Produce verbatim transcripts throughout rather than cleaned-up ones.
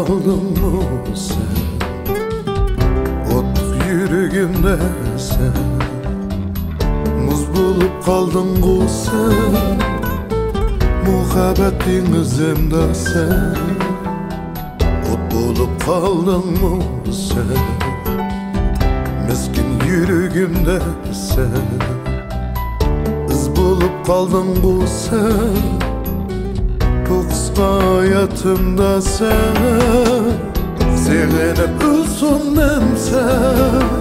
قالدىڭمۇ سەن؟ ئوتلۇق يۈرىكىمدە سەن، مۇز بولۇپ قالدىڭغۇ سەن، مۇھەببەت دېڭىزىمدا سەن. ئوت بولۇپ قالدىڭمۇ سەن؟ مىسكىن يۈرىكىمدە سەن، ئىز بولۇپ قالدىڭغۇ سەن. بۇ قىسقا ھاياتىمدا سەن، سېغىنىپ ئۆلسۇن دەمسەن،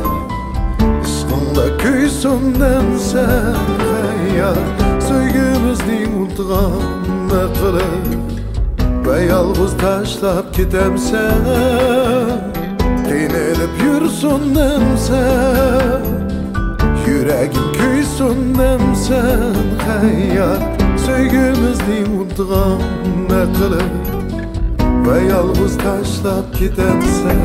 ئىشقىڭدا كۆيسۇن دەمسەن، ھەي يار. سۆيگۈمىزنى ئۇنتۇغاندەك قىلىپ ۋە يالغۇز تاشلاپ كېتەمسەن؟ قىينىلىپ يۈرسۇن دەمسەن، يۈرەكىم كۆيسۇن دەمسەن، ھەي يار. سۆيگۈمىزنى ئۇنتۇغاندەك قىلىپ ۋە يالغۇز تاشلاپ كېتەمسەن؟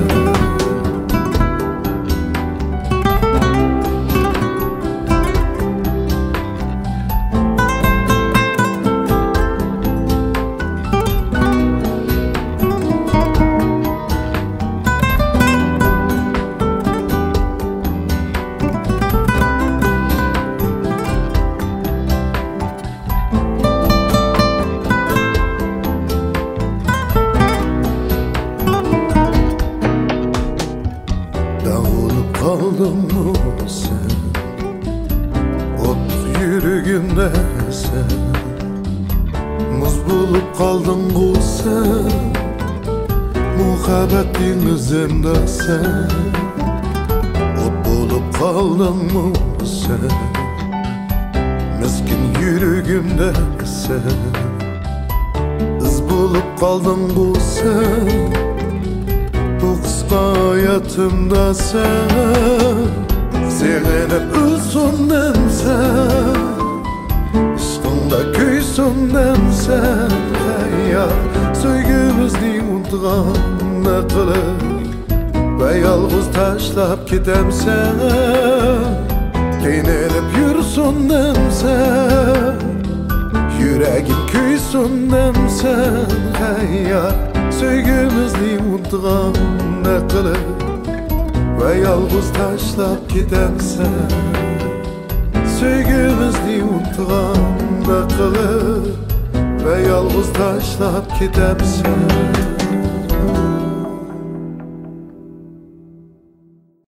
داغ بولۇپ قالدىڭمۇ سەن؟ ئوتلۇق يۈرىكىمدە سەن، مۇز بولۇپ قالدىڭغۇ سەن، مۇھەببەت دېڭىزىمدا سەن. ئوت بولۇپ قالدىڭمۇ سەن؟ مىسكىن يۈرىكىمدە سەن، ئىز بولۇپ قالدىڭغۇ سەن. بۇ قىسقا ھاياتىمدا سەن، سېغىنىپ ئۆلسۇن دەمسەن، ئىشقىڭدا كۆيسۇن دەمسەن، ھەي يار. سۆيگۈمىزنى ئۇنتۇغاندەك قىلىپ ۋە يالغۇز تاشلاپ كېتەمسەن؟ قىينىلىپ يۈرسۇن دەمسەن؟ يۈرەكىم كۆيسۇن دەمسەن؟ ھەي يار، سۆيگۈمىزنى ئۇنتۇغاندەك قىلىپ ۋە يالغۇز تاشلاپ كېتەمسەن؟ سۆيگۈمىزنى ئۇنتۇغاندەك قىلىپ ۋە يالغۇز تاشلاپ كېتەمسەن؟